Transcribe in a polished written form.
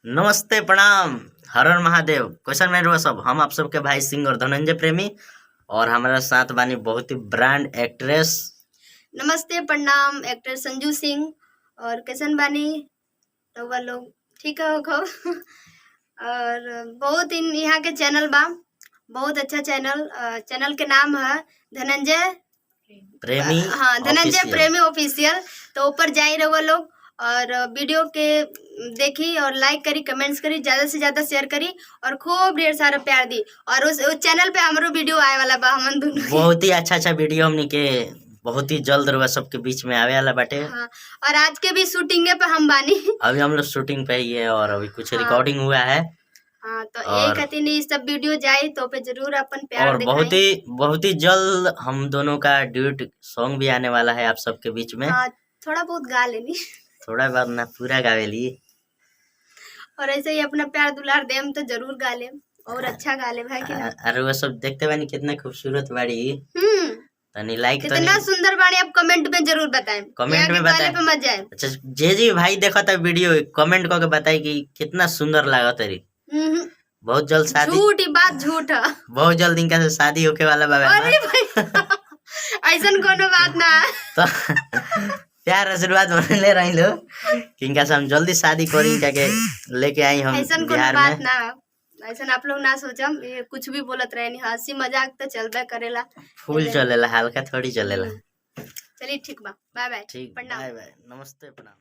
नमस्ते, प्रणाम, हर हर महादेव। कैसन में रहुआ सब? हम आप सबके भाई सिंगर धनंजय प्रेमी और हमारा साथ बानी बहुत ही ब्रांड एक्ट्रेस। नमस्ते, प्रणाम, एक्टर संजू सिंह। और कैसन बानी रउआ लोग? ठीक हो खो? और बहुत इन यहाँ के चैनल बा, बहुत अच्छा चैनल। चैनल के नाम है धनंजय प्रेमी। हाँ, धनंजय ऑफिशियल। प्रेमी ऑफिशियल। तो ऊपर जाई रउआ लोग और वीडियो के देखी और लाइक करी, कमेंट्स करी, ज़्यादा से ज़्यादा शेयर करी और खूब ढेर सारा प्यार दी। और उस चैनल पे हमरो वीडियो आए वाला बा, हमन दोनों के। बहुत ही अच्छा अच्छा वीडियो हमनी के बहुत ही जल्द रउआ सबके बीच में आवे वाला बाटे। हाँ, और आज के भी शूटिंगे पे हम बानी। अभी हम लोग शूटिंग पे ही है और अभी कुछ रिकॉर्डिंग हुआ है। हाँ, तो यही खातिर ई सब वीडियो जाई तो पे जरूर अपन प्यार और दिखाई। बहुत ही जल्द हम दोनों का ड्यूट सॉन्ग भी आने वाला है आप सबके बीच में। हाँ, थोड़ा बहुत गा लेनी। थोड़ा बहुत ना, पूरा गावेली। और ऐसे ही अपना प्यार दुलार देम तो जरूर गा लेम और अच्छा गा ले भाई कि ना। अरे वो सब देखते बानी, कितना खूबसूरत बाड़ी। तनी लाइक कितना तनी सुंदर बानी, आप कमेंट में जरूर बताएं। कमेंट यहाँ के में कहले बताएं। पे मत जाए। अच्छा, जे जी भाई देखा था वीडियो, कमेंट करके बताई कि कितना सुंदर लागत रही। बहुत जल्द शादी झूठ ही बात झूठ है। बहुत जल्द इनका से शादी होके वाला बाबा। अरे भाई, ऐसन कोनो बात ना है। तो प्यार आशीर्वाद बनले रही लो कि इनका से हम जल्दी शादी करी, इनका के लेके आई हम ऐसन कोनो बिहार बात में। ना है। ऐसन आप लोग ना सोचम, ये कुछ भी बोलत रहे। हंसी मजाक तो चलबे करेला। फूल चलेला, हल्का थोड़ी चलेला। चलिए, ठीक बा, बाय बाय। ठीक। प्रणाम। बाय बाय, नमस्ते, प्रणाम।